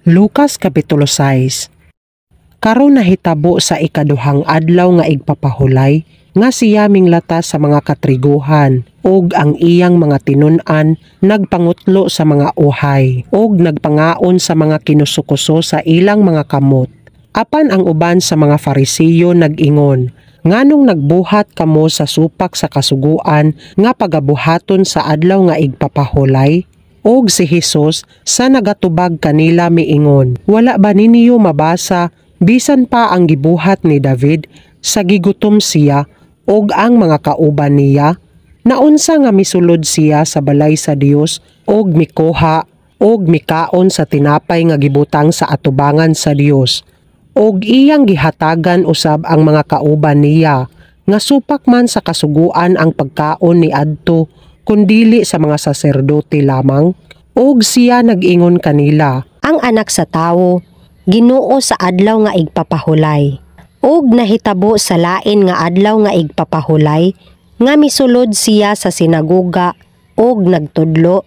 Lucas Kapitulo 6. Karon nahitabo sa ikaduhang adlaw nga igpapahulay nga siya minglata sa mga katriguhan ug ang iyang mga tinun-an nagpangutlo sa mga uhay ug nagpangaon sa mga kinusukuso sa ilang mga kamot. Apan ang uban sa mga Farisiyo nag-ingon, "Nganong nagbuhat kamo sa supak sa kasuguan nga pagabuhaton sa adlaw nga igpapahulay?" Og si Hesus sa nagatubag kanila miingon, "Wala ba ninyo mabasa bisan pa ang gibuhat ni David sa gigutom siya og ang mga kauban niya? Naunsa nga misulod siya sa balay sa Dios og mikuha og mikaon sa tinapay nga gibutang sa atubangan sa Dios og iyang gihatagan usab ang mga kauban niya, nga supak man sa kasuguan ang pagkaon ni adto kun dili sa mga saserdote lamang?" Og siya nag-ingon kanila, "Ang Anak sa Tawo, Ginoo sa adlaw nga igpapahulay." Og nahitabo sa lain nga adlaw nga igpapahulay nga misulod siya sa sinagoga og nagtudlo,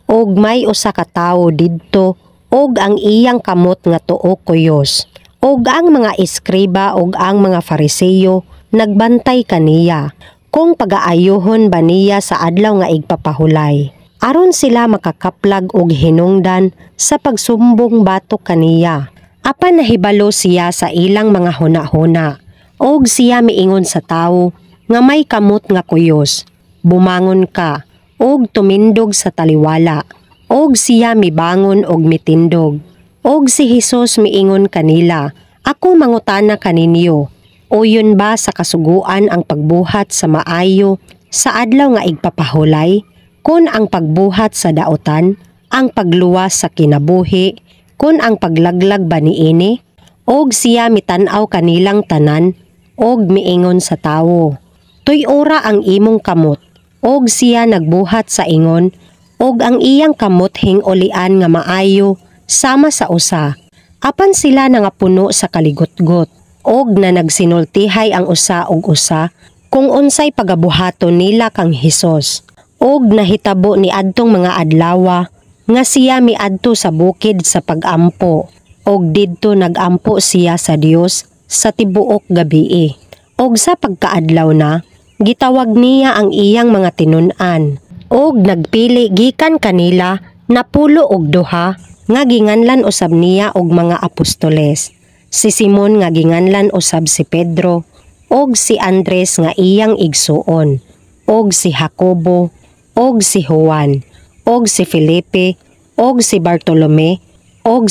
og may usa ka tawo didto og ang iyang kamot nga tuo kuyos. Og ang mga eskriba og ang mga Fariseyo nagbantay kaniya kung pagaayuhon ba niya sa adlaw nga igpapahulay, aron sila makakaplag og hinungdan sa pagsumbong batok kaniya. Apan nahibalo siya sa ilang mga huna-huna. Og siya miingon sa tawo nga may kamot nga kuyos, "Bumangon ka og tumindog sa taliwala." Og siya mibangon og mitindog. Og si Hesus miingon kanila, "Ako mangutana kaninyo, uyon ba sa kasuguan ang pagbuhat sa maayo sa adlaw nga igpapahulay, kon ang pagbuhat sa daotan, ang pagluwas sa kinabuhi, kon ang paglaglag ba niini?" Og siya mitan-aw kanilang tanan og miingon sa tawo, "Tuy-ora ang imong kamot." Og siya nagbuhat sa ingon, og ang iyang kamot hing-ulian nga maayo sama sa usa. Apan sila nangapuno sa kaligutgot og na nagsinultihay ang usa og usa kung unsay pagabuhaton nila kang Hesus. Og nahitabo ni adtong mga adlawa nga siya miadto sa bukid sa pagampo, og didto nagampo siya sa Dios sa tibuok gabii. Og sa pagkaadlaw na, gitawag niya ang iyang mga tinun-an og nagpili gikan kanila 12 nga ginganlan usab niya og mga apostoles. Si Simon nga ginganlan usab si Pedro, og si Andres nga iyang igsuon, og si Jacobo, og si Juan, og si Felipe, og si Bartolome, og